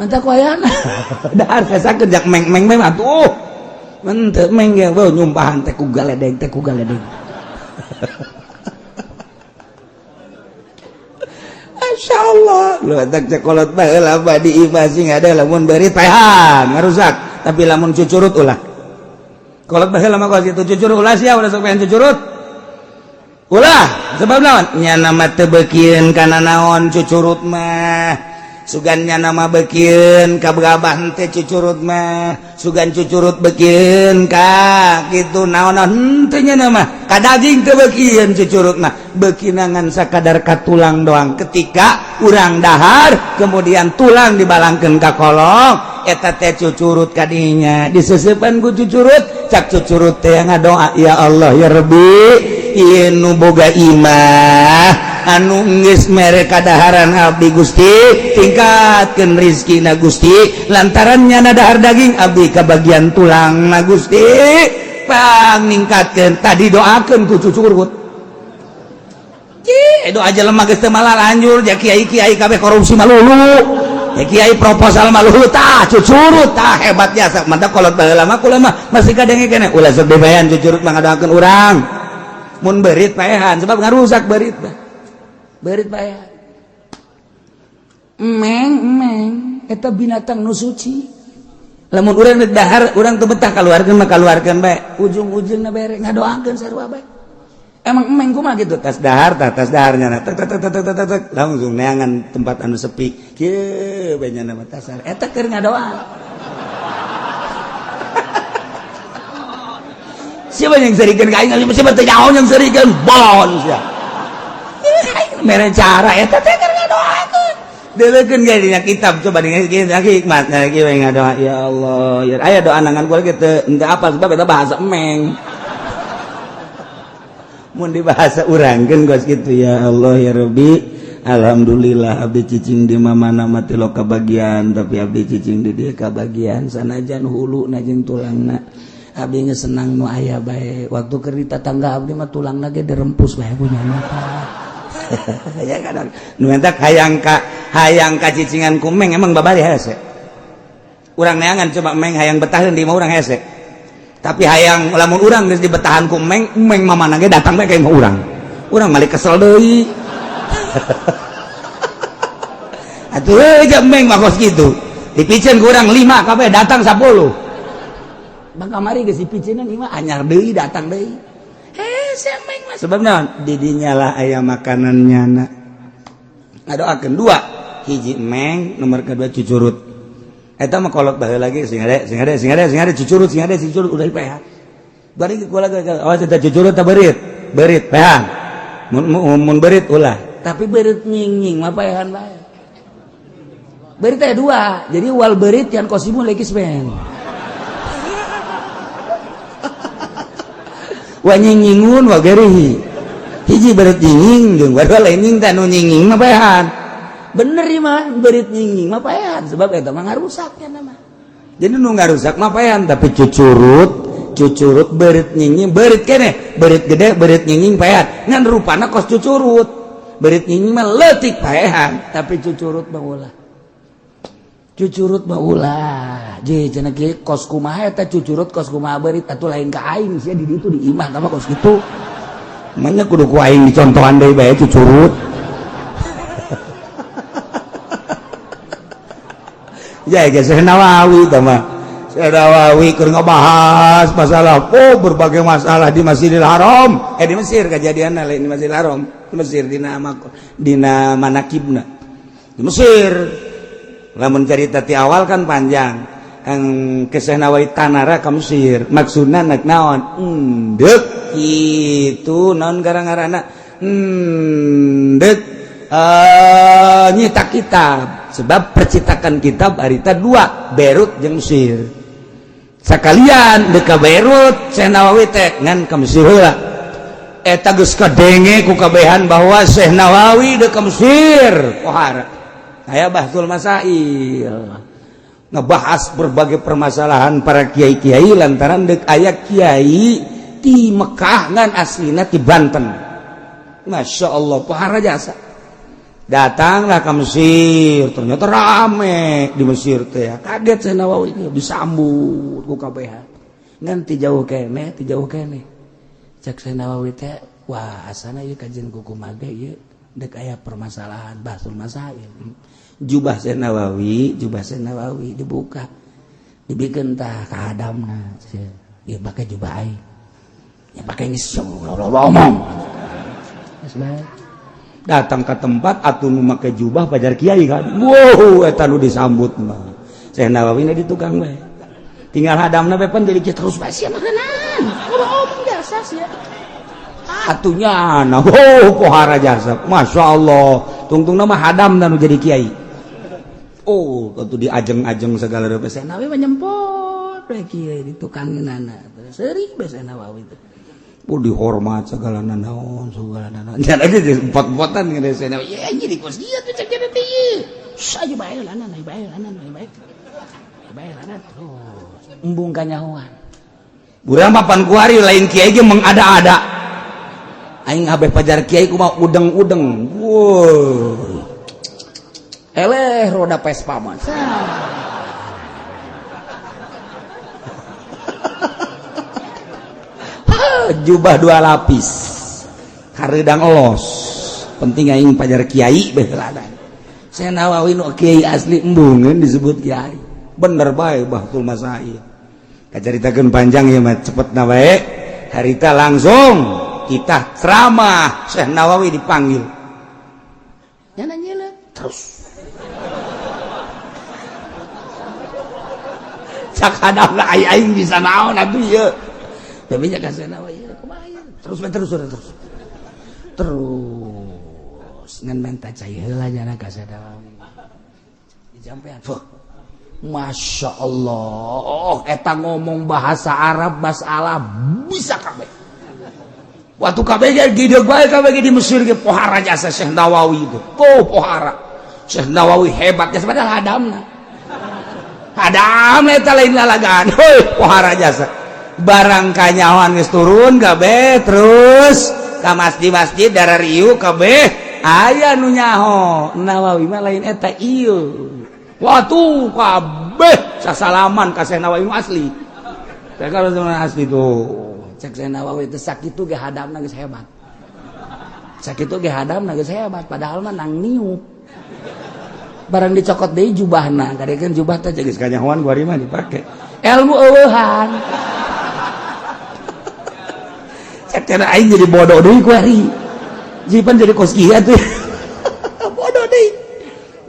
Mantap ku ayana. Dahar sakeun jak meng-meng meng atuh. Menteu meng ge beuh nyumpahan teh ku galedeng teh ku galedeng. Masya Allah. Lu tak cekolot baheula mah di imah sing ada lamun beurit paehan ngarusak, tapi lamun cucurut ulah. Kolot baheula mah kos kitu cucurut ulah sia ulah sok pengen cucurut. Ulah sebab naon? Nya nama teu beukieun kana naon cucurut mah. Sugannya nama beukieun ka gabah teh cucurut mah, sugan cucurut beukieun ka kitu naon henteu nya nama ka daging teu beukieun cucurut mah, beukinangan sakadar ka tulang doang. Ketika urang dahar kemudian tulang dibalangkeun ka kolong eta teh cucurut kadinya diseseupan ku cucurut, cak cucurut teh ngadoa, ya Allah ya Rabbi, ieu nu boga imah anu geus mere kadaharan abdi Gusti, tingkatkeun rizkina Gusti, lantaran nyana dahar daging abdi kabagian tulang na Gusti, pang ningkatkeun. Tadi doakeun ku cucurut. Cih, doa jelema geus teu malah lanjur ja kiai-kiai kabeh korupsi malulu. Ya kiai proposal malulu tah cucurut tah hebat jasa. Mantap kolot baheula mah kula mah masih kadenge keneh ulah sok dibayan cucurut mah ngadoakeun urang. Mun beurit paehan sebab ngarusak beurit mah. Beurit paehan. Emeng emeng eta binatang nu suci. Lamun urang dahar urang teu betah kaluarkeun mah kaluarkeun bae. Ujung-ujungna bere ngadoakeun sarua bae. Emang emeng kumaha gitu tas dahar tah tas daharnya na tek tek tek tek tek tek langsung neangan tempat anu sepi kieu bae nya mah tas eta keur ngadoa. Siapa yang serikeun ka aing, siapa teu nyaho yang serikeun bon sia. Mere cara eta teh keur ngadoakeun. Deulekeun ge dina kitab coba dina hikmat nah kieu we ngadoa ya Allah ya aya doa nangan kula kitu henteu apa sebab eta bahasa emeng. Mun dibahasa urangkeun kos kitu ya Allah ya Rabbi, alhamdulillah abdi cicing di mana mati lo kabagian, tapi abdi cicing di dieu kabagian sanajan hulu na jeung tulangna abdi geus senang nu aya bae. Waktu keur di tatangga abdi mah tulangna ge dirempus bae punya mata. Ya kadang nu mentak hayang ka cicingan ku meng emang babari hese. Urang neangan coba meng hayang betaheun di imah urang hese. Tapi hayang lamun urang geus dibetahan ku meng, meng mamana ge datang bae ka imah urang. Urang malik kesel deui. Atuh euy meng mah kos kitu. Dipiceun ku urang 5 kabeh datang 10. Bang kamari geus dipiceunan ieu mah anyar deui datang deui. Hese meng mah sebab naon? Di dinya lah aya makanan nyana. Ngadoakeun dua, hiji meng, nomor kedua cucurut. Eta mah kolot baheula lagi sing ade sing ade sing ade sing ade cucurut sing ade cucurut udah paehan. Bari kula awas eta cucurut ta beurit. Beurit paehan. Mun beurit ulah. Tapi beurit nying-nying mah paehan bae. Beurit teh dua. Jadi wal beurit yang kosimu lekis ben. Wa nying-nyingun wa gerihi. Hiji beurit nying jeung wadua lain nying teh nu nying-nying mah paehan. Bener ieu mah beurit nying-nying mah paehan sebab eta mah ngarusak nya mah. Jadi nu ngarusak mah paehan tapi cucurut cucurut beurit nying-nying beurit keneh beurit gede beurit nying-nying paehan ngan rupana kos cucurut beurit nying-nying mah leutik paehan tapi cucurut mah ulah. Cucurut mah ulah. Je cenah kieu kos kumaha eta cucurut kos kumaha beurit atuh lain ka aing sia di ditu di imah tah kos kitu. Manya kudu ku aing dicontohan deui bae cucurut. Ya geus Nawawi tah mah. Syekh Nawawi keur ngabahas masalah oh berbagai masalah di Masjidil Haram. Di Mesir kejadianna lain di Masjidil Haram. Di Mesir dina dina manakibna. Di Mesir. Lamun cerita ti awal kan panjang. Ang ke Syekh Nawawi tanara ka Mesir. Maksudna nek naon? Endek kitu naon gara-garana? Endek nyitak kitab. Sebab percetakan kitab harita dua, Beirut jeung Mesir. Sakalian deuk ka Beirut Syekh Nawawi teh ngan ka Mesir heula. Eta geus kadenge ku kabehan bahwa Syekh Nawawi deuk ka Mesir. Pohara. Aya Bahsul Masail. Ngebahas berbagai permasalahan para kiai-kiai lantaran deuk aya kiai ti Mekah ngan aslina ti Banten. Masya Allah, pohara jasa. Datanglah ke Mesir, ternyata rame di Mesir teh. Kaget Syekh Nawawi disambut ku kabehan. Ngan ti jauh keneh, ti jauh keneh. Cek Syekh Nawawi teh, wah asana ieu kajian kumaha ge ieu dek aya permasalahan bahsul masail. Jubah Syekh Nawawi, jubah Syekh Nawawi dibuka. Dibikeun tah ka hadamna. Ieu pake jubah aing. Ya pake geus ngomong. Geus bae. Datang ke tempat atuh nu make jubah pajar kiai kan. Wow, eta nu disambut mah. Syekh Nawawi na di tukang bae. Tinggal hadamna bae pan jadi terus bae sia makanan. Ngomong jasa sia. Atunya nah, oh pohara jasa. Masya Allah. Tungtungna mah hadamna nu jadi kiai. Oh, tentu diajeng-ajeng segala rupa. Syekh Nawawi mah nyempot we kiai di tukangeunana. Seuri bae Syekh Nawawi teh. Oh, dihormat segala nanaon segala nanaon. Nya lagi empot-empotan ngene Syekh Nawawi. Ya jadi kos ieu teh cek jadi teh ieu. Saja bae lanan, bae lanan, bae. Bae lanan terus. Embung kanyahoan. Urang mah pan kuari lain kiai ge mengada-ada. Aing abeh pajar kiai kumaha udeng-udeng. Wow. Eleh roda Vespa mah. Jubah dua lapis kareudang elos penting aing pajar kiai beh ladan. Syekh Nawawi nu kiai asli embungeun disebut kiai bener bae bahtul masail. Kacaritakeun panjang ieu mah cepet na bae harita langsung kita ceramah Syekh Nawawi dipanggil nyana nyeuleuh terus cak hadapna aing bisa naon atuh ieu. Tapi nya ka Syekh Nawawi kumaha terus terus terus terus ngan menta cai heula nya ka Syekh Nawawi dijampean. Masya Allah eta ngomong bahasa Arab masalah bisa kabeh. Waktu kabeh ge gideg bae kabeh di Mesir ge pohara jasa Syekh Nawawi itu. Oh pohara Syekh Nawawi hebat ya padahal hadamna. Hadamna eta lain lalagaan. Heuh pohara jasa. Barang kanyawan geus turun kabeh terus ka masjid-masjid darah riu kabeh aya nu nyaho Nawawi mah lain eta ieu. Waktu kabeh sasalaman ka Syekh Nawawi asli. Teh kalau asli tuh cek Syekh Nawawi teh sakitu ge hadamna geus hebat. Sakitu ge hadamna geus hebat padahal mah nang niup. Barang dicokot deui jubahna, kadekeun jubah teh geus kanyahoan kuari mah dipake. Ilmu eueuhan. Cek teh aing jadi bodoh deui kuari. Jipan jadi kos kieu atuh. Bodoh deui.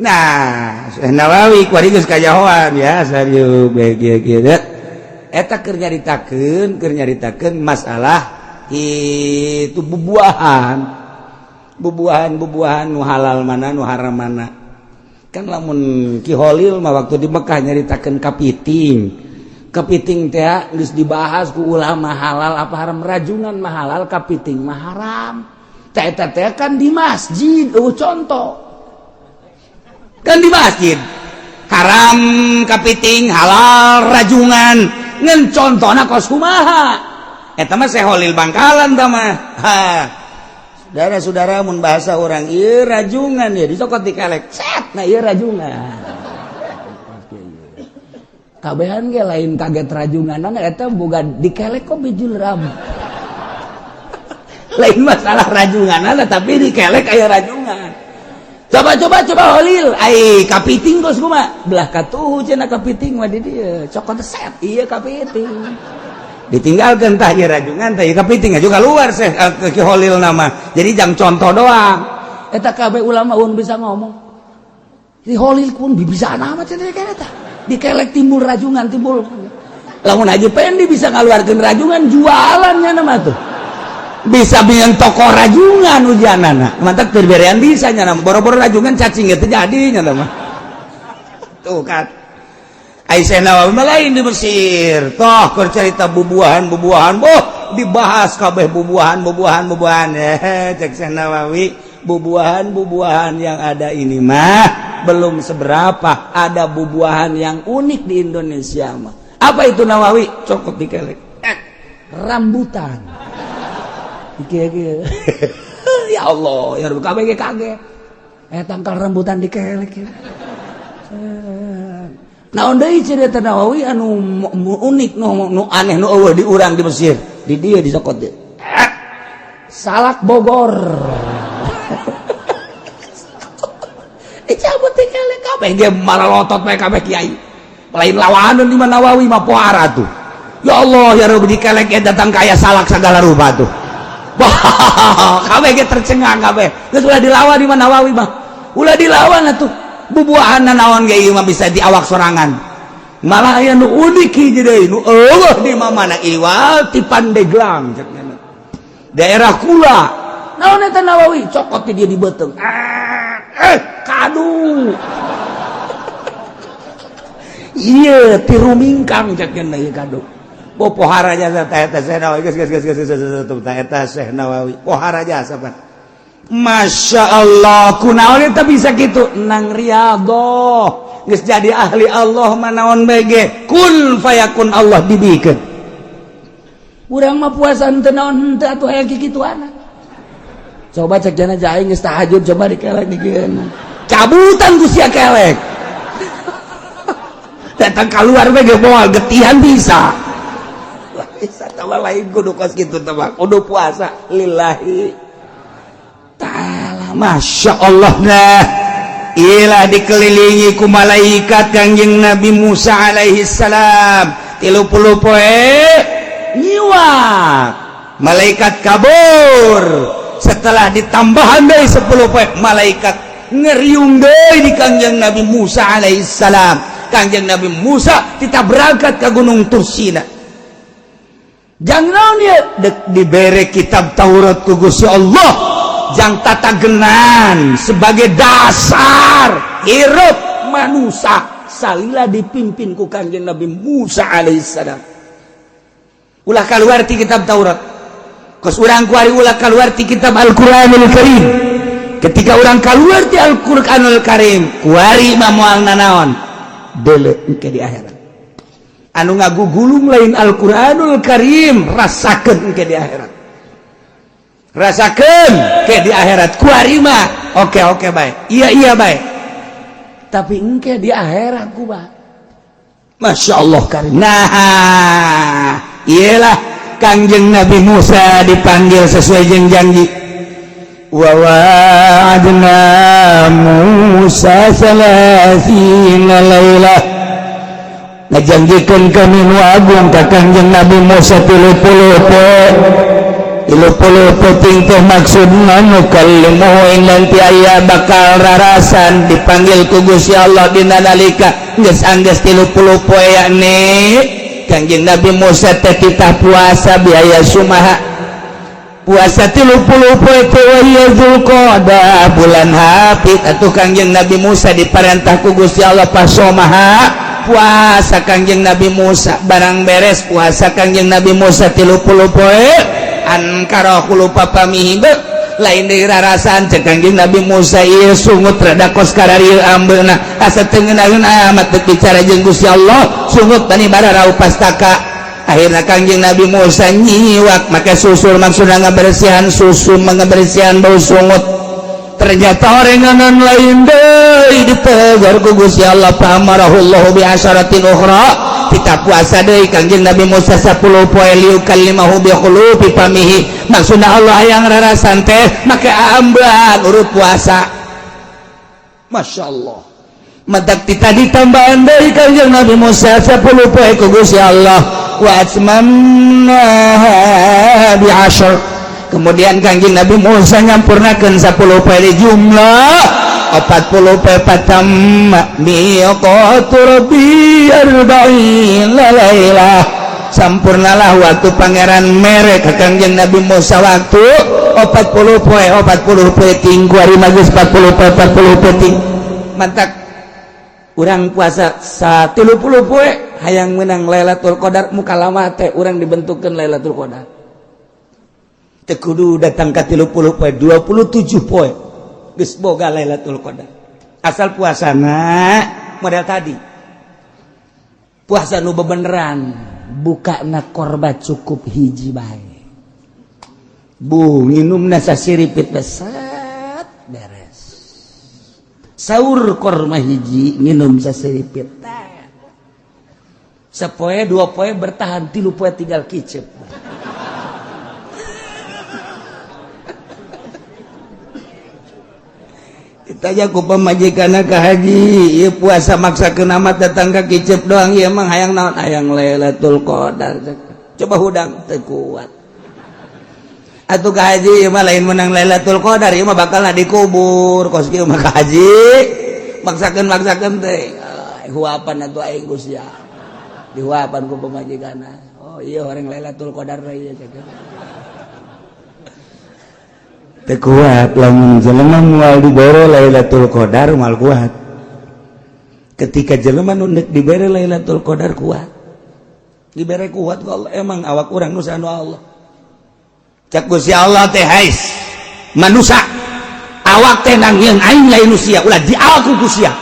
Nah, Syekh Nawawi kuari geus kanyahoan ya serius bae kieu kieu. Eta keur nyaritakeun masalah itu bubuahan. Bubuahan-bubuahan nu halal mana nu haram mana. Kan lamun Ki Holil mah waktu di Mekah nyaritakeun kapiting. Kepiting teh geus dibahas ku ulama halal apa haram, rajungan mah halal, kapiting mah haram. Teh eta teh kan di masjid, eueuh contoh. Kan di masjid haram kapiting, halal rajungan. Ngan contona kos kumaha? Eta mah Syekh Holil Bangkalan tah mah. Ha. Saudara-saudara mun bahasa orang ieu rajungan ya dicokot dikelek. Set, nah ieu rajungan. Kabehan ge lain kaget rajunganana eta boga dikelek kok bijul ram. Lain masalah rajunganana tapi dikelek aya rajungan. Coba coba coba Holil, ai kapiting kos kumaha? Belah katuhu cenah kapiting mah di dieu. Cokot set ieu kapiting. Ditinggalkeun tah ieu rajungan tah ieu kapiting juga keluar Syekh Ki Holil nama. Jadi jang contoh doang. Eta kabeh ulama un bisa ngomong. Di Holil pun bisa nama cenah eta. Dikelek timbul rajungan timbul. Lamun Haji Pendi bisa ngaluarkeun rajungan jualannya nama tuh. Bisa bikin toko rajungan ujianana. Mantap terberean bisa nya nama. Boro-boro rajungan cacing ge teu jadi nya nama. Tuh kan. Aisyah Nawawi mah lain di Mesir. Toh keur carita bubuahan-bubuahan, boh dibahas kabeh bubuahan-bubuahan bubuahan. Cek Syekh Nawawi, bubuahan-bubuahan yang ada ini mah belum seberapa, ada bubuahan yang unik di Indonesia mah. Apa itu Nawawi? Cokot dikelek. Rambutan. Iki. Ya Allah, ya Rabbi kabeh kaget. Aya tangkal rambutan dikelek ya. Naon deui cerita Nawawi anu unik, nu aneh, nu euweuh di urang di Mesir, di dieu disokot deui. Salak Bogor. Dicabut dikelek kabeh ge maralotot bae kabeh kiai. Lain lawanan di Nawawi mah, pohara tuh. Ya Allah ya Rabbi, dikelek ge datang kaya salak segala rupa tuh. Wah, kabeh ge tercengang kabeh. Geus ulah dilawan di Nawawi mah. Ulah dilawan atuh. Bubuahan naon ge ieu mah bisa di awak sorangan. Malah aya nu unik hiji deui nu euweuh di mana, iwal ti Pandeglang cek. Daerah kula. Naon eta Nawawi? Cokot di dia di beuteung. Ah, eh, kadu. Iya, tiru mingkang cek ieu kadu. Oh, pohara jasa ta eta Syekh Nawawi. Geus, geus, geus, geus, geus, geus, ta eta Syekh Nawawi. Pohara jasa pan. Masya Allah, kunaon eta bisa kitu? Nang riyadhah. Geus jadi ahli Allah mah naon bae ge kun fayakun Allah dibikeun. Urang mah puasa henteu naon henteu atuh, aya kikituana. Coba cek jana aing geus tahajud, coba dikelek dikeun. Cabutan ku sia kelek. Datang keluar bae ge moal getihan bisa. Bisa tambah lain kudu kos kitu teh, kudu puasa lillahi ta'ala. Masya Allah. Nah, ilah dikelilingi ku malaikat Kangjeng Nabi Musa alaihi salam 30 poe nyiwak, malaikat kabur. Setelah ditambahan dari 10 poe, malaikat ngeriung deui di Kangjeng Nabi Musa alaihi salam. Kangjeng Nabi Musa kita berangkat ke Gunung Tursina. Jangan naon dia dek dibere kitab Taurat ku Gusti Allah jang tatagenan sebagai dasar hirup manusia salila dipimpin ku Kangjeng Nabi Musa alaihissalam. Ulah keluar ti kitab Taurat. Kos urang kuari ulah keluar ti kitab Al-Qur'anul Karim. Ketika urang keluar ti Al-Qur'anul Karim, kuari mah moal nanaon deuleu engke di akhirat. Anu ngagugulung lain Al-Qur'anul Karim, rasakeun engke di akhirat, rasakeun ke di akhirat. Kuari mah oke oke baik, iya iya baik, tapi engke di akhirat kumaha? Masya Allah Karim. Nah, iyalah Kangjeng Nabi Musa dipanggil sesuai jeung janji. Wa wa'adna Musa 30 lailah, ngajanjikeun kami nu agung ka Kangjeng Nabi Musa 30 poe. 30 peuting teh maksudna nukallimu, nanti aya bakal rarasan dipanggil ku Gusti Allah dina nalika geus anggeus 30 poe, yakni Kangjeng Nabi Musa teh titah puasa biaya sumaha puasa 30 poe teh wa Zulqa'dah, bulan hafid atuh. Kangjeng Nabi Musa diparentah ku Gusti Allah pasomaha puasa. Kangjeng Nabi Musa barang beres puasa Kangjeng Nabi Musa 30 poe, ankara khulufa famihi, lain deui rarasan. Cek Kangjeng Nabi Musa, ieu sungut rada kos kararieu ambeuna, asa teu ngeunaheun amat dek bicara jeung Gusti Allah, sungut tani bararau pastaka. Akhirnya Kangjeng Nabi Musa nyiwak make susur, maksudna ngabersihan susu, ngabersihan bau sungut. Ternyata orenganan lain deui, ditegur ku Gusti Allah. Fa amarahullahu bi asyaratin ukhra, kita puasa deui Kangjeng Nabi Musa 10 poe liyukallimahu bi khulufi famihi, maksudna Allah yang rarasan teh make ambean urut puasa. Masya Allah, matak tadi tambahan deui Kangjeng Nabi Musa 10 poe ku Gusti Allah. Wa atmamnaha bi asyr, kemudian Kangjeng Nabi Musa nyampurnakeun 10 poe di jumlah 40 poe. Fatamma miqatu rabbi arba'ina lailah, sampurnalah waktu pangeran mere ka Kangjeng Nabi Musa waktu 40 poe, 40 poe ting kuari mah geus 40 poe, 40 poe ting. Mantak urang puasa 30 poe hayang menang Lailatul Qadar, muka lama teh urang dibentukkeun Lailatul Qadar teu kudu datang ka 30 poe, 27 poe geus boga Lailatul Qadar, asal puasana model tadi, puasa nu bebeneran, buka na korba cukup hiji bae bu, nginumna sasiripit, beset, beres. Saur korma hiji, minum saseripit teh. Sapoe dua poe bertahan, 3 poe tinggal kicep. Ditanya ku pamajikanna ka haji, ieu puasa maksakeun amat datang ka kicep doang, ieu mah hayang naon? Hayang Lailatul Qadar. Coba hudang teu kuat. Atuh ka haji ieu mah lain menang Lailatul Qadar, ieu mah bakalna dikubur. Kos kieu mah ka haji maksakeun teh. Huapan atuh aing Gusti. Dihuapan ku pamajikanna. Oh iya orang Lailatul Qadar ieu cek. Teu kuat lamun jelema moal dibere Lailatul Qadar moal kuat. Ketika jelema nu deuk dibere Lailatul Qadar kuat. Dibere kuat ku Allah, emang awak urang nu anu Allah. Cak Gusti Allah teh hais manusa awak teh nangieun aing lain nu sia, ulah diawak ku sia.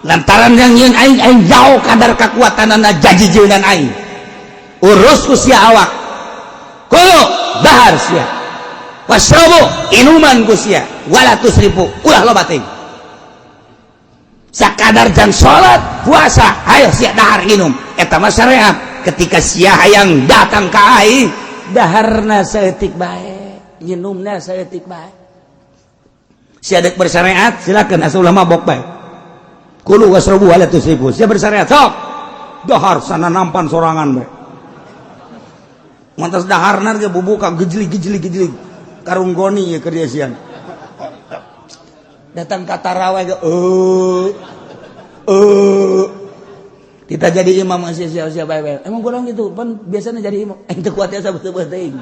Lantaran yang nyeun aing, aing jauh kadar kekuatanana jajijeunan aing. Urus ku sia awak. Kulu dahar sia. Wasrobu inuman ku sia. Wala tusrifu ulah loba teuing. Sakadar jang salat, puasa, ayo sia dahar minum. Eta mah syariat. Ketika sia hayang datang ka aing, daharna saeutik bae, nginumna saeutik bae. Sia dek bersyariat, silakan asal ulah mabok bae. Kulu wasrobu wala tusrifu. Sia bersyariat sok. Dahar sana nampan sorangan bae. Mantas daharna ge bubuka gejlig gejlig gejlig. Karung goni ye keur sian. Datang ka tarawih ge kita jadi imam masih sia-sia bae bae. Emang kurang gitu, pan biasanya jadi imam. Teu kuat ya sabeut-beut teuing.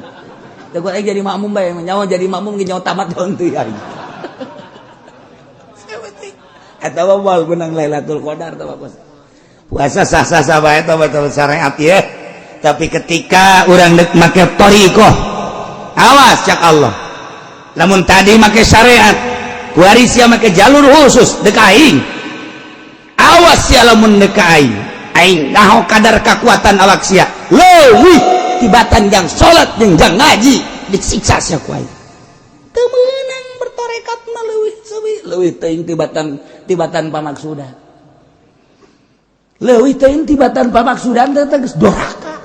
Teu kuat jadi makmum bae, nyawa jadi makmum ge nyawa tamat daun teu aing. Eta mah moal menang Lailatul Qadar tah bos. Puasa sah-sah bae tah betul syariat ye. Tapi ketika urang deuk make thariqah, awas cak Allah. Lamun tadi make syariat, kuari sia make jalur khusus deuk aing. Awas sia lamun deuk aing. Aing naho kadar kekuatan awak sia. Leuwih tibatan jang salat jeung jang ngaji disiksa sia ku aing. Teu meunang bertorekat mah leuwih seuwi, leuwih teuing tibatan pamaksudan. Leuwih teuing tibatan pamaksudan teh geus doraka.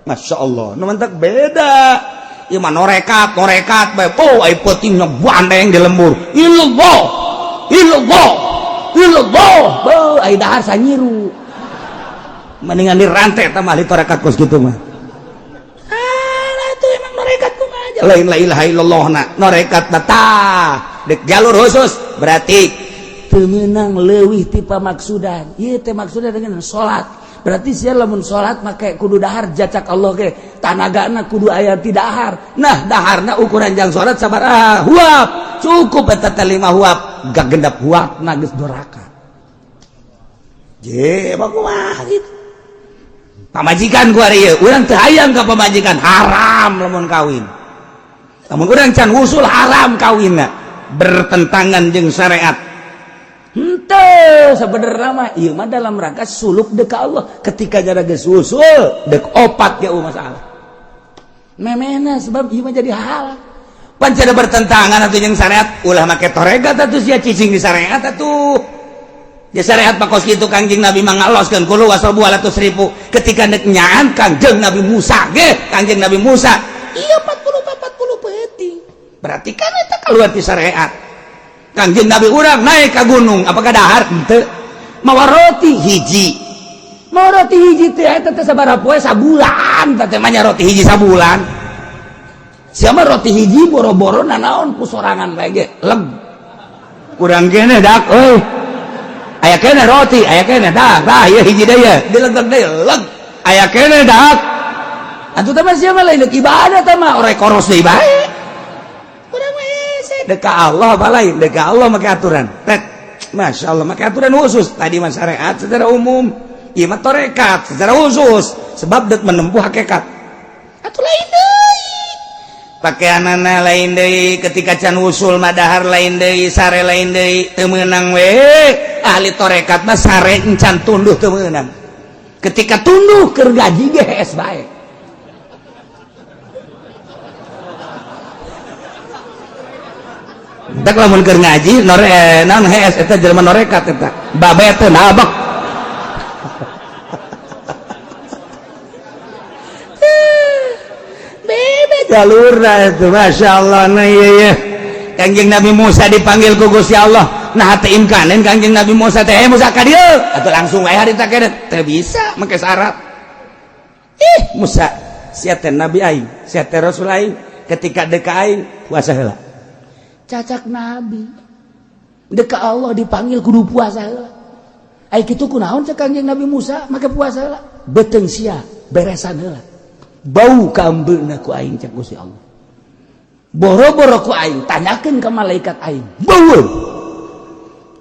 Masya Allah, nu mantak beda. Ieu mah norekat, norekat bae. Oh, ai peutingna bandeng di lembur. Illallah. Illallah. Illallah. Beuh, ai dahar sanyiru. Mendingan dirantai tah mah ahli torekat kos kitu mah. Ah, itu emang norekat kumaha aja. Lain la ilaha illallah na, norekat na tah. Dek jalur khusus berarti teu meunang leuwih ti pamaksudan. Ieu teh maksudna dengan salat. Berarti sia lamun salat make kudu dahar jacak Allah ge. Tanagana kudu aya ti dahar. Nah, daharna ukuran jang salat sabaraha huap. Cukup eta teh 5 huap. Gak gendap huap na geus doraka. Je, kumaha gitu. Pamajikan ku ari ieu, urang teu hayang ka pamajikan, haram lamun kawin. Lamun urang can wusul haram kawinna, bertentangan jeung syariat. Henteu sebenarnya mah ieu mah dalam rangka suluk deuk ka Allah. Ketika jara geus wusul deuk opat ge masalah. Memehna sebab ieu mah jadi halal. Pan cada bertentangan atuh jeung syariat, ulah make torekat atuh sia cicing di syariat atuh. Ya syariat mah kos kitu Kangjeng Nabi mah ngaloskeun kulu wasrobu wala tusrifu. Ketika deuk nyaan Kangjeng Nabi Musa ge, Kangjeng Nabi Musa iya 40 peuting. Berarti kan eta keluar ti syariat. Kangjeng Nabi urang naik ka gunung, apakah dahar? Henteu. Mawa roti hiji. Mawa roti hiji teh eta teh sabaraha poe? Sabulan teh mah nya roti hiji sabulan. Siapa roti hiji boro-boro nanaon ku sorangan bae ge leg. Kurang kene dak euy. Aya kene roti, aya kene dak. Tah ieu hiji deui ye, dilegeg deui leg. Aya kene dak. Atuh teh mah sia mah lain deuk ibadah teh mah orek koros deui bae. Urang mah hese deuk ka Allah apa lain, deuk ka Allah make aturan. Tet. Masya Allah make aturan khusus. Tadi mah syariat secara umum, ieu mah tarekat secara khusus sebab deuk menempuh hakikat. Atuh lain deui. Pakaianana lain deui ketika can wusul mah dahar lain deui, sare lain deui, teu meunang we. Ahli tarekat mah sare encan tunduh teu meunang. Ketika tunduh keur gaji ge hees bae. Tak lamun keur ngaji nore naon hees eta jelema norekat eta. Babe teh nabek. Bebe jalurna itu Masya Allah nah iya iya. Kangjeng Nabi Musa dipanggil ku Gusti Allah. Nah teu imkanen Kangjeng Nabi Musa teh Musa ka dieu atuh langsung wae harita keneh teu bisa make syarat. Ih Musa sia teh nabi aing, sia teh rasul aing, ketika deka aing puasa heula. Cacak nabi deka Allah dipanggil kudu puasa heula. Ai kitu kunaon cek Kangjeng Nabi Musa make puasa heula? Beuteung sia beresan heula. Bau kaambeuna ku aing cek Gusti Allah. Boro-boro ku aing tanyakeun ka malaikat aing. Bau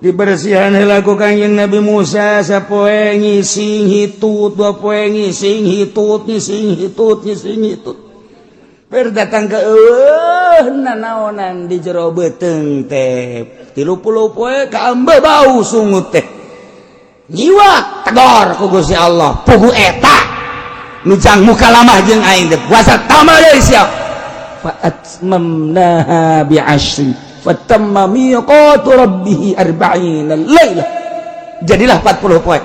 dibersihan heula ku Kangjeng Nabi Musa sapoe ngising hitut, dua poe ngising hitut, ngising hitut, ngising hitut. Per datang ke eueuh nanaonan di jero beuteung teh 30 poe kaambe bau sungut teh. Nyiwak tegor ku Gusti Allah, pugu eta nu jang mukalamah jeung aing teh puasa tambah deui siap. Fa atmamnaha bi asyrin fatamma miqatu rabbih arba'ina lailah. Jadilah 40 poe.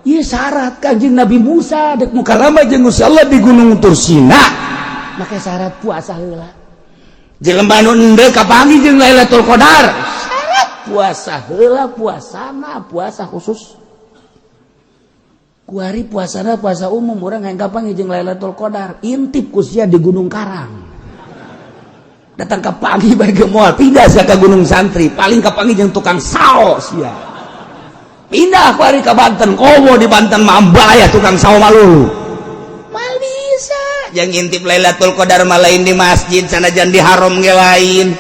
Ieu syarat Kanjeng Nabi Musa dek mukalamah jeung Gusti Allah di Gunung Tursina. Make syarat puasa heula. Jelema nu endeu kapanggih jeung Lailatul Qadar. Syarat puasa heula, puasana puasa khusus. Kuari puasana puasa umum urang hayang kapanggih jeung Lailatul Qadar. Intip ku sia di Gunung Karang. Datang ke pagi bae ke moal pindah sia ke Gunung Santri, paling kapanggih jeung tukang sao sia. Pindah kuari ke Banten, komo di Banten mah aya tukang sao malulu. Mal bisa. Yang ngintip Lailatul Qadar mah lain di masjid sanajan di haram ge lain.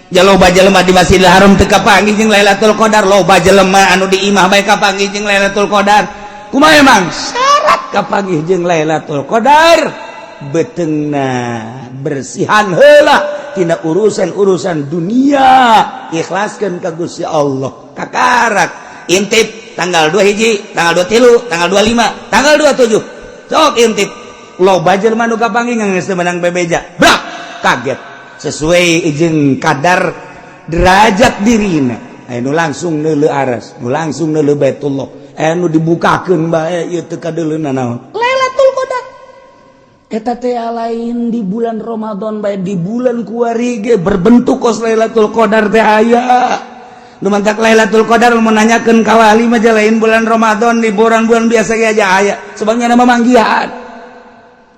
Ja loba jelema di Masjidil Haram teu kapanggih jeung Lailatul Qadar, loba jelema anu di imah bae kapanggih jeung Lailatul Qadar. Kumaha emang? Syarat kapanggih jeung Lailatul Qadar beuteungna bersihan heula tina urusan-urusan dunia, ikhlaskeun ka Gusti Allah. Kakarak intip tanggal 2 hiji, tanggal 23, tanggal 25, tanggal 27. Sok intip. Loba jelema nu kapanggih geus teu meunang bebeja. Brak, kaget. Sesuai jeung kadar derajat dirina. Aya nu langsung neuleuh aras, nu langsung neuleuh Baitullah. Aya nu dibukakeun bae ieu teu kadeuleuna naon. Lailatul Qadar. Eta teh lain di bulan Ramadan bae, di bulan kuari ge berbentuk kos Lailatul Qadar teh aya. Nu mantak Lailatul Qadar mun nanyakeun ka wali mah lain bulan Ramadan, di bulan-bulan biasa ge aja aya. Sebabnya nama manggihan.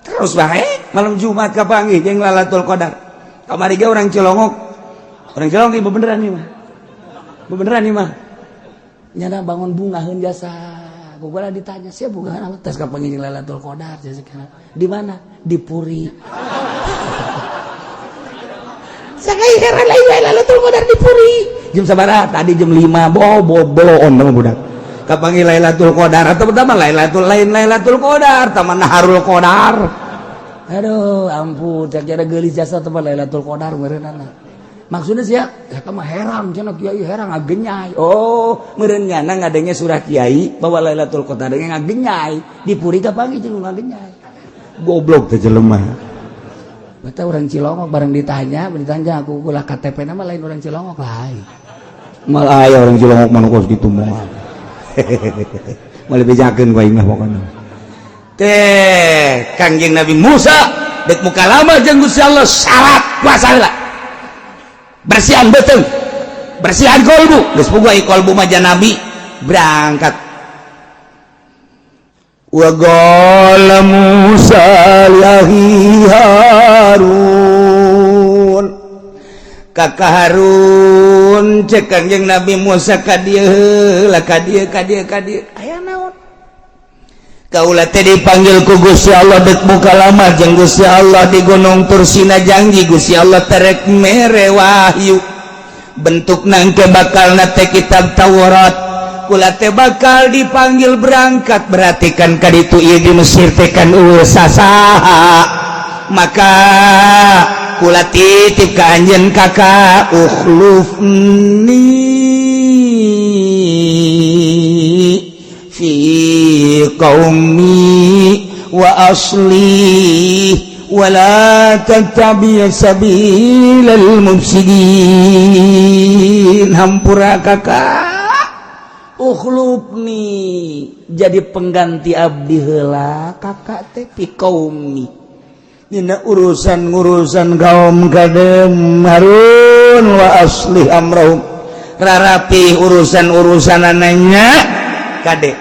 Terus bae malam Jumat kapanggih jeung Lailatul Qadar. Kamari ge orang Cilongok. Orang Cilongok ieu beneran ieu mah. Beneran ieu mah. Nyana bangun bungaheun jasa. Gua ditanya, siapa bungaheun apa? Tes kapanggih jeung Lailatul Qadar jasa. Di mana? Di Puri. Saya heran lain Lailatul Qadar di Puri. Jam sabaraha? Tadi jam 5. Bo bo bloon sama budak. Kapanggih Lailatul Qadar atau pertama Lailatul lain Lailatul Qadar, taman Naharul Qadar. Aduh, ampun, cek jada geulis jasa teman Lailatul Qadar meureunana. Maksudnya sih ya, eta mah heran cenah kiai heran ngagenyai. Oh, meureun nyana ngadenge surah kiai bahwa Lailatul Qadar ngagenyai. Di Puri kapanggih jeung ngagenyai. Goblok teh jelema. Bata orang Cilongok bareng ditanya, ditanya aku ulah KTP nama lain orang Cilongok lain. Mal aya orang Cilongok mah kos kitu moal. Moal bejakeun ku aing mah pokona. Teh Kangjeng Nabi Musa dek mukalama jeung Gusti Allah syarat puasa heula. Bersihan beuteung. Bersihan kolbu. Geus puguh ai kolbu mah nabi berangkat. Wa qala Musa li akhi Harun. Kakak Harun cek Kangjeng Nabi Musa ka dieu heula ka dieu ka dieu ka dieu. Aya naon? Kaula teh dipanggil ku Gusti Allah dek mukalama jeung Gusti Allah di Gunung Tursina, janji Gusti Allah terek mere wahyu. Bentuk nangke bakal na teh kitab Taurat. Kula teh bakal dipanggil berangkat, berarti kan kaditu ieu di Mesir teh kan eueuh sasaha. Maka kula titip ka anjeun kakak ukhlufni fi qaumi wa asli Wala tattabi sabilal mufsidin. Hampura, Kakak, ukhlufni, jadi pengganti abdi heula Kakak teh, fi qaumi, dina urusan-urusan kaum kadem Harun, wa aslih amrahum, rarapi urusan-urusan ananya. Kade,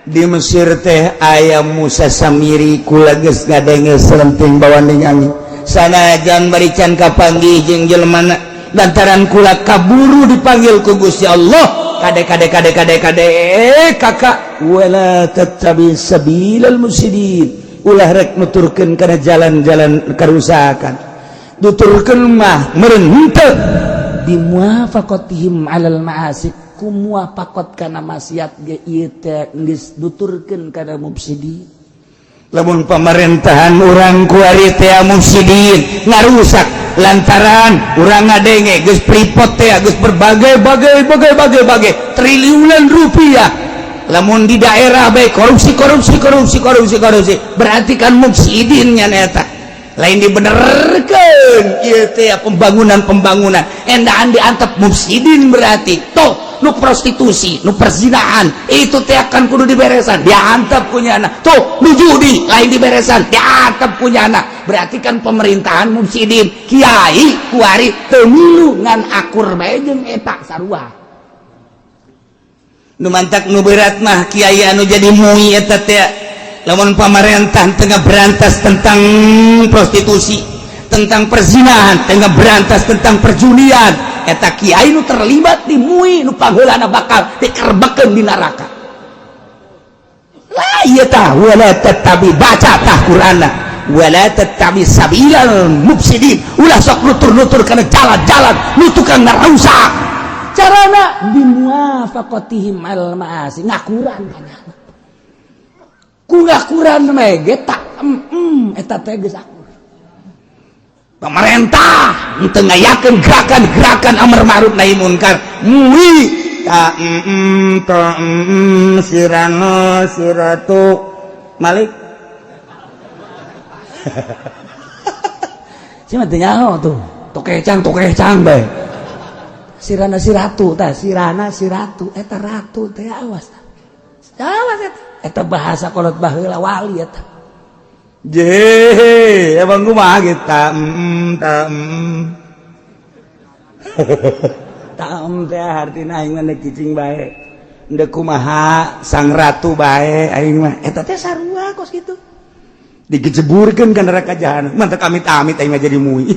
di Mesir teh aya Musa Samiri. Kula geus ngadenge selenting bawaning angin, sanajan bari can kapanggih jeung jelema, lantaran kula kaburu dipanggil ku Gusti Allah. Kade, kade, kade, kade, kade, Kakak, wala tattabi sabilal mufsidin, ulah rek nuturkeun kana jalan-jalan kerusakan. Nuturkeun mah meureun henteu bimuwafaqatihim alal ma'asi, ku muwafaqat kana maksiat ge ieu teh geus nuturkeun kana mufsidin. Lamun pemerintahan urang kuari teh mufsidin, ngarusak, lantaran urang ngadenge geus Freeport teh geus berbagai bagai bagai bagai bagai triliunan rupiah, lamun di daerah baik korupsi, korupsi, korupsi, korupsi, korupsi, berarti kan mufsidinnya. Eta lain dibenerkeun ieu teh pembangunan pembangunan endaan diantep mufsidin. Berarti toh nu prostitusi, nu perzinahan itu teh akan kudu diberesan, diantep punya anak. Tuh nu judi lain diberesan, diantep punya anak. Berarti kan pemerintahan mufsidin. Kiai kuari teu milu, ngan akur bae jeung eta sarua. Nu mantak nu berat mah kiai anu jadi MUI eta teh. Lamun pamarentah tengah berantas tentang prostitusi, tentang perzinahan, tengah berantas tentang perjudian, eta kiai nu terlibat di MUI nu pangheulana bakal dikerbekeun di neraka lah. Ieu tah wala tattabi, baca tah Qur'anna, wala tattabi sabilal mufsidin, ulah sok nutur-nutur kana jalan-jalan nu tukang ngarusak. Carana bimuwafaqatihim al ma'asi, ngakuran kana ku ngakuran mege tak eta teh geus akur. Pemerintah teu ngayakeun gerakan-gerakan amar ma'ruf nahi munkar, MUI ta ta sirano siratu Malik. Sia mah teu nyaho tuh tokecang tokecang bae. Sirana siratu tah, sirana siratu eta ratu teh. Awas tah, awas eta, eta bahasa kolot baheula, wali eta. Je, emang kumaha gitu ta ta ta teh artina aing mah ndek cicing bae, ndek kumaha sang ratu bae aing mah. Eta teh sarua kos kitu digejeburkeun ka neraka jahanam. Mantap, amit-amit aing mah jadi MUI.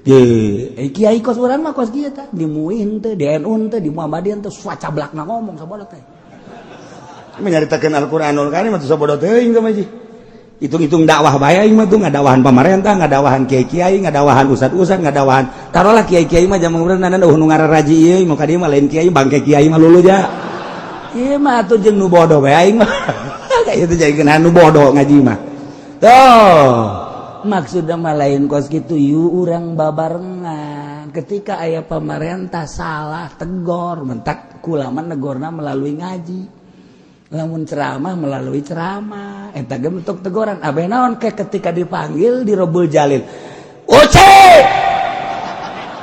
Ye, kiai kos urang mah kos kieu tah, di MUI henteu, di NU henteu, di Muhammadiyah henteu, sacablakna ngomong sabodo teh. Menyaritakeun Al-Qur'anul Karim atuh sabodo teuing teh mah. Hitung-hitung dakwah bae aing mah tuh, ngadakwahan pamarentah, ngadakwahan kiai-kiai, ngadakwahan ustad-ustad, ngadakwahan. Taruhlah kiai-kiai mah zaman urang nana nu ngararaji ieu mau ka dieu mah lain kiai, bangke kiai mah lulu ja. Ieu mah atuh jeung nu bodoh bae aing mah. Kayak itu jadi nu bodoh ngaji mah. Tuh. Maksudnya mah lain kos gitu, yuk urang babarengan. Ketika aya pemerintah salah, tegor. Mentak kula mah negorna melalui ngaji, lamun ceramah melalui ceramah, eta ge bentuk teguran. Abe naon ke ketika dipanggil di Robul Jalil, "Oce,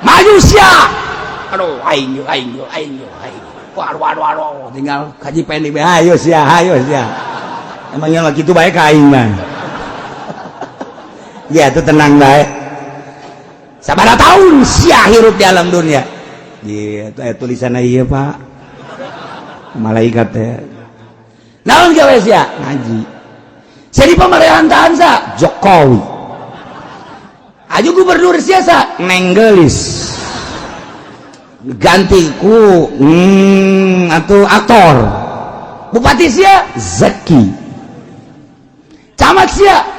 maju sia!" Aduh, aing aing aing aing, waduh waduh waduh, tinggal kaji pendi be, ayo sia, ayo sia. Emangnya lagi itu baik aing mah ya itu tenang baik. Sabaraha tahun sia hirup di alam dunia? Iya, itu tulisannya. Iya, Pak, malaikat teh. Naon gawe sia? Ngaji. Jadi pemerintahan sa Jokowi aju gubernur sia sa Nenggelis, ganti ku atau aktor. Bupati sia Zaki, camat sia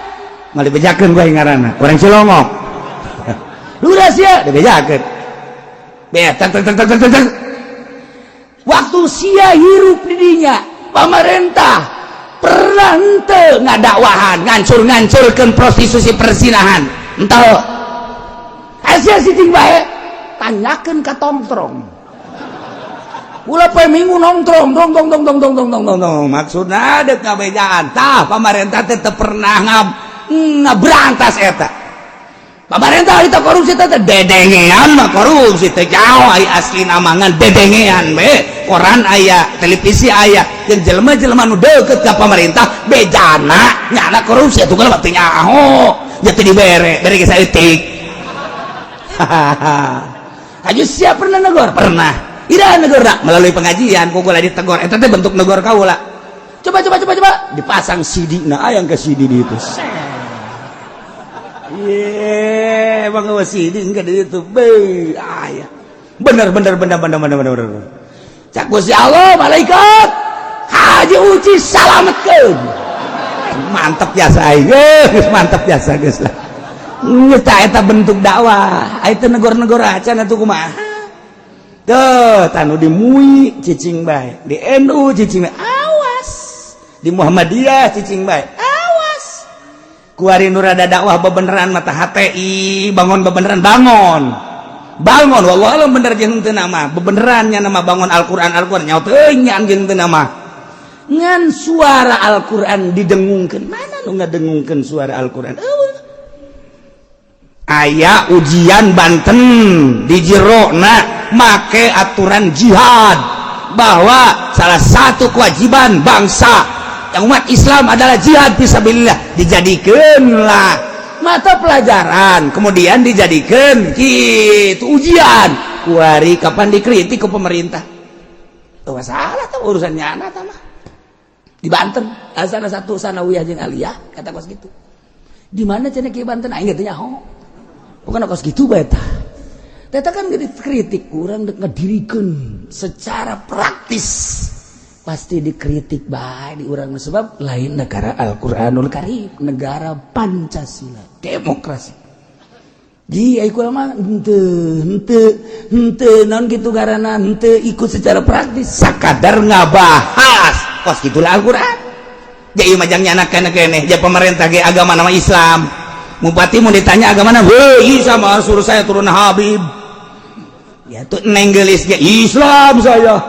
nggak dibejakeun gue ngaranna, orang Cilongok. Lurah sia dibejakeun be tak tak tak tak tak tak. Waktu sia hirup di dinya, pemerintah pernah henteu ngadakwahan ngancur-ngancurkeun prostitusi, perzinahan? Henteu. Sia cicing bae. Tanyakeun ka tongtrong. Ulah poe Minggu nongtrong dong dong dong dong dong dong dong dong dong. Maksudna dek ngabejaan tah, pamarentah teh teu pernah ngab Ngaberantas eta pamarentah itu korupsi teh dedengean mah, korupsi teh jauh ai asli namangan dedengean we, koran aya, televisi aya, jeung jelema-jelema nu deukeut ka pamarentah bejana nyana korupsi atuh kalau teu nyaho nya teu dibere bere ge saeutik. Haji siap pernah negor? Pernah. Ira negor melalui pengajian ku kula ditegor. Eta teh bentuk negor kaula. Coba, coba, coba, coba dipasang CD. Nah, ayang ke CD di itu. Ye, emang CD enggak di itu. Be, aya. Bener, bener, bener, bener, bener, bener, bener. Cak Gusti Allah, malaikat Haji Uci salametkeun. Mantap jasa aing. Geus mantap jasa geus lah. Geus eta bentuk dakwah. Aya teu negor-negor acan atuh kumaha? Tuh, tanu di MUI cicing bae, di NU cicing bae. Awas. Di Muhammadiyah cicing bae. Awas. Kuari nu rada dakwah bebeneran mata HTI, bangun bebeneran, bangun. Bangun wallahu alam bener jeung teu nama. Bebenerannya nama bangun Al-Qur'an, Al-Qur'an nyaho teu nyan jeung teu nama. Ngan suara Al-Qur'an didengungkeun. Mana nu ngadengungkeun suara Al-Qur'an? Eueuh. Aya ujian Banten di jerona make aturan jihad bahwa salah satu kewajiban bangsa yang umat Islam adalah jihad fisabilillah, dijadikanlah mata pelajaran, kemudian dijadikan gitu ujian. Kuari kapan dikritik ke pemerintah? Oh, masalah tuh urusannya anak mah di Banten asal satu sanawiyah jeung aliyah kata kos gitu. Di mana cenah ki Banten, aing teh nyaho. Bukan kos gitu bae tah. Teta kan dikritik, kurang ngedirikeun secara praktis pasti dikritik bae di urang, sebab lain negara Al-Qur'anul Karim, negara Pancasila, demokrasi. Ji ai kula mah henteu henteu henteu naon kitu garana henteu ikut secara praktis, sakadar ngabahas kos gitulah Al-Qur'an. Jadi majang nyana keneh keneh ja pemerintah ge agama nama Islam. Bupati mau ditanya agama mana? Weh, sama suruh saya turun Habib. Ya tuh neng gelis ge Islam saya.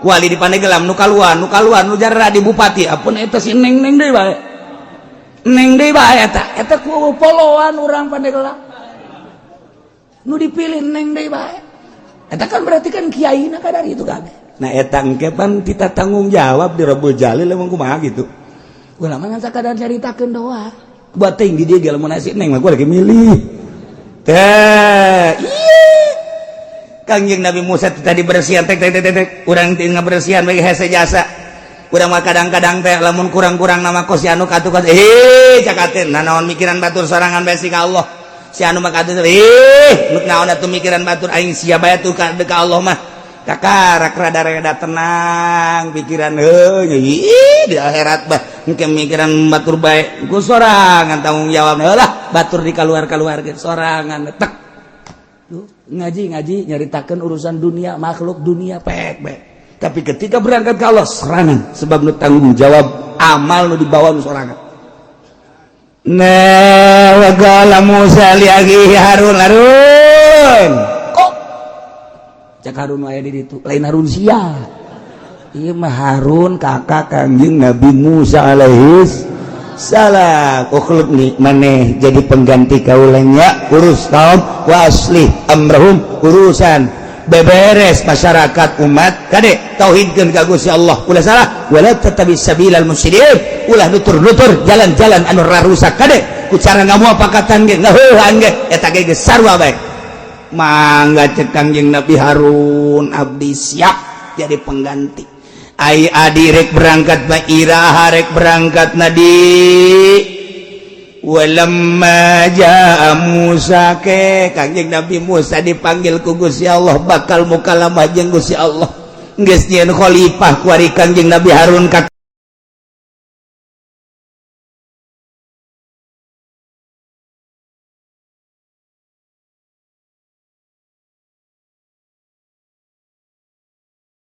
Wali di Pandeglang nu kaluan, nu kaluan, nu jarra di bupati. Apun eta si neng neng deui bae. Neng deui bae eta. Eta ku poloan urang Pandeglang. Nu dipilih neng deui bae. Eta kan berarti kan kiai na kadar itu kabeh. Nah, eta engke pan kita tanggung jawab di Rabbul Jalil emang kumaha gitu. Ulama ngan sakadar caritakeun doa. Buat tinggi dia ge lamun nasi neng mah gua lagi milih. Teh, iya. Kangjeng Nabi Musa tadi bersihan tek tek tek tek, urang teu ngabersihan bagi hese jasa. Urang mah kadang-kadang teh lamun kurang-kurang nama kos si anu katuh kos eh cakateun nah naon mikiran batur sorangan bae ka Allah. Si anu mah katuh eh nu naon atuh mikiran batur, aing sia bae tuh ka ka Allah mah. Kakarak rada-rada tenang pikiran heuh di akhirat bah engke mikiran batur bae ku sorangan tanggung jawab lah batur di kaluar-kaluar sorangan tek. Tuh, ngaji ngaji nyaritakeun urusan dunia, makhluk dunia pek pek, tapi ketika berangkat ke Allah serangan, sebab nu tanggung jawab amal nu dibawa nu sorangan. Nah, wa qala Musa li akhihi Harun, Harun kok cak Harun aya di ditu, lain Harun sia ieu mah, Harun kakak Kangjeng Nabi Musa alaihis salam. Ukhlubni, maneh jadi pengganti kaulanya, urus kaum, wa aslih amrahum, urusan beberes masyarakat umat kade, tauhidkeun ka Gusti Allah, ulah salah, wala tattabi sabilal mufsidin, ulah nutur-nutur jalan-jalan anu rarusak. Kade ku cara ngamu pakatan ge ngaheuhan ge eta ge geus sarua bae. Mangga, cek Kangjeng Nabi Harun, abdi siap jadi pengganti. Ai adi rek berangkat ba iraha rek berangkat nadi? Walamma jaa Musa, ke Kangjeng Nabi Musa dipanggil ku Gusti Allah, bakal mukalamah jeung Gusti Allah, geus nyieun khalifah kuari Kangjeng Nabi Harun ka